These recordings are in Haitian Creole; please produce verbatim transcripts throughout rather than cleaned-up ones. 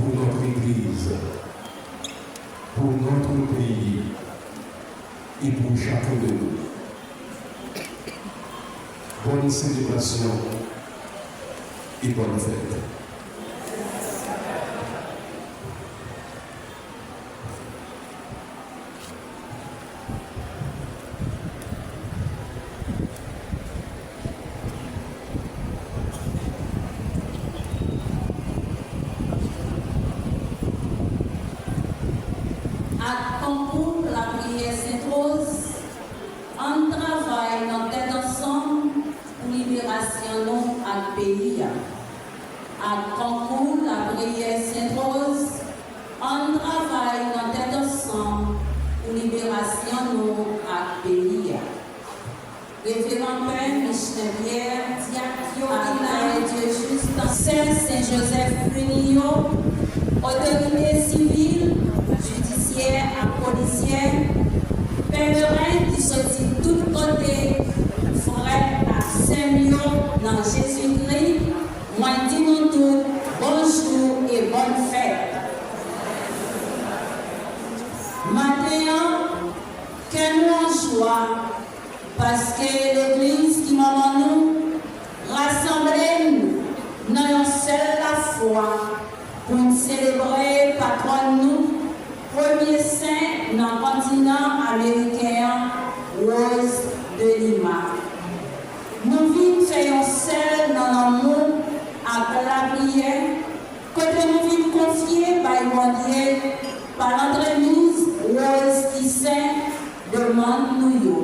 pour notre Église, pour notre pays et pour chacun de nous. Bonne célébration et bonne fête. Ak konkou lapriyè Sent Woz, ann travay nan tèt ansanm pou liberasyon nou ak peyi a. Ak konkou lapriyè Sent Woz, ann travay nan tèt ansanm pou liberasyon nou ak peyi a. Reveran Pè Michelin Pierre, dyak yo ki la, Pè Dieujuste, Sè Sen Jozèf Frini yo, otorite sivil, jidisyè ak polisyè, peleren ki soti tout kote, frè ak sè m yo nan Jezikri, mwen di nou tout bonjou e bòn fèt. Maten an, kè nou an jwa, paske legliz ki manman nou rasanble n nan yon sèl lafwa pou n selebre patwòn nou, premye sen nan kontinan ameriken an, Rose de Lima. Nou vin fè yon sèl nan lanmou ak lapriyè, kote nou vin konfye bay Bondye, pa lantremiz Rose ki sen, demann nou yo.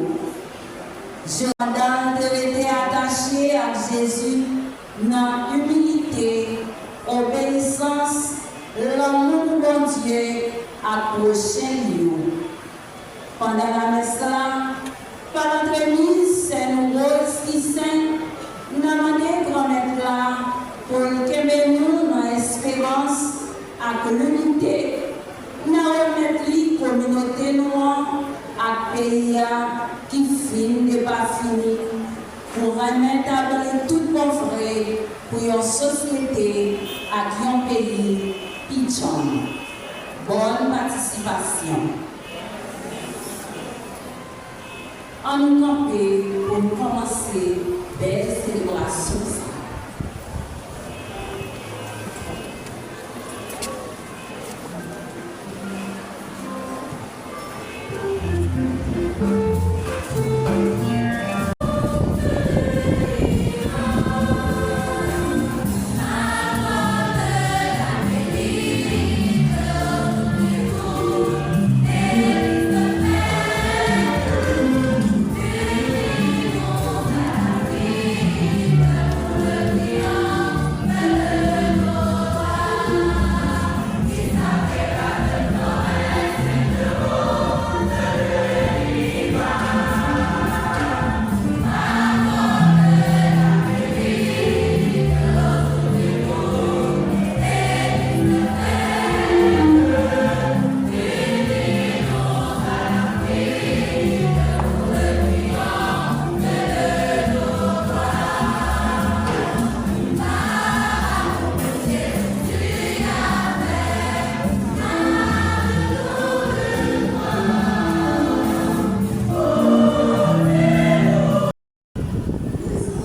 Pandan l te rete atache ak Jezi nan imilite, obeyisans, lanmou pou Bondye ak pwochen li yo. Pandan lamès la, pa lantremiz sè nou Rose ki sen, n a mande Granmèt la pou l kenbe nou nan esperans ak linite, n a remèt li kominote nou an ak peyi a ki fin depafini, pou renmen tabli tout bon vre pou yon sosyete ak yon peyi pi djanm. Bòn patisipasyon. Ann kanpe pou n kòmanse bèl selebrasyon sa a.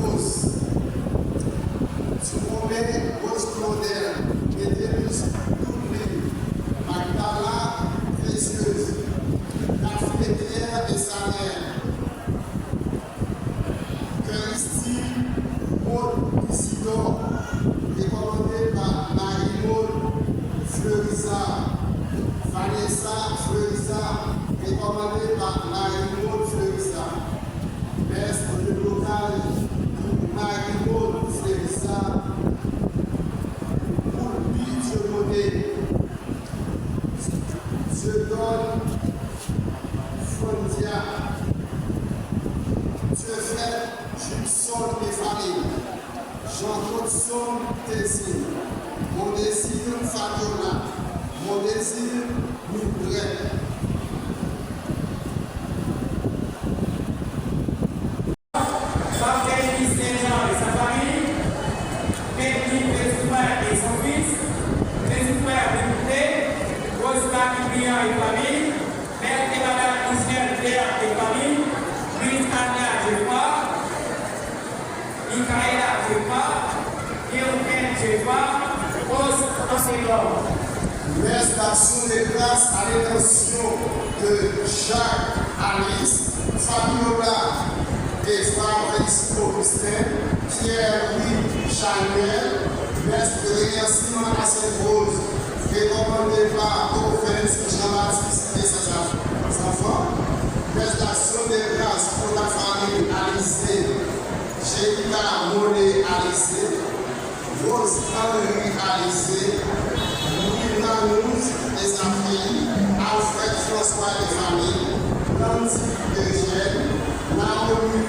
Rose, sou konbyen Rose Claudel mete mizik tout li, Magdala Précieuse, Daphné Pierre Desalin, Christy Maud Isidore, rekòmande pa Marie Maud Fleurizard, Vanessa Fleurizard, rekòmande pa Marie Maud Fleurizard. Mès de blokaj pou Marie Maud Fleurizard, Poulpi Dieudonné, Dieudonne Fondia, Dieufaite Judson et famille, Jean Godson Thézine, Mondésir Fabiola, Mondésir Mildred. Barthélemy Saint-Jean et sa famille, Benny Petit Frère et son fils, Petit Frère e fanmi, Mèt e Madan Isnèl Vè e fanmi, Luis Ania Jefwa, Michaela Jefwa, Gervin Jefwa, Rose Anselor. Messe d'action de grâce à l'intention de Jacques Alice, Fabiola et Fabrice Augustin, Pierre-Louis Chanuel, messe de remerciement à Sainte-Rose, récompensé par Ovens Jean-Baptiste et ses enfants, messe d'action de grâce pour la famille Alizé, Sheila Monet Alizé, Rose Henry Alizé, Louis Manouche et sa fille, Alfred François et famille, Landy Eugène, Naomi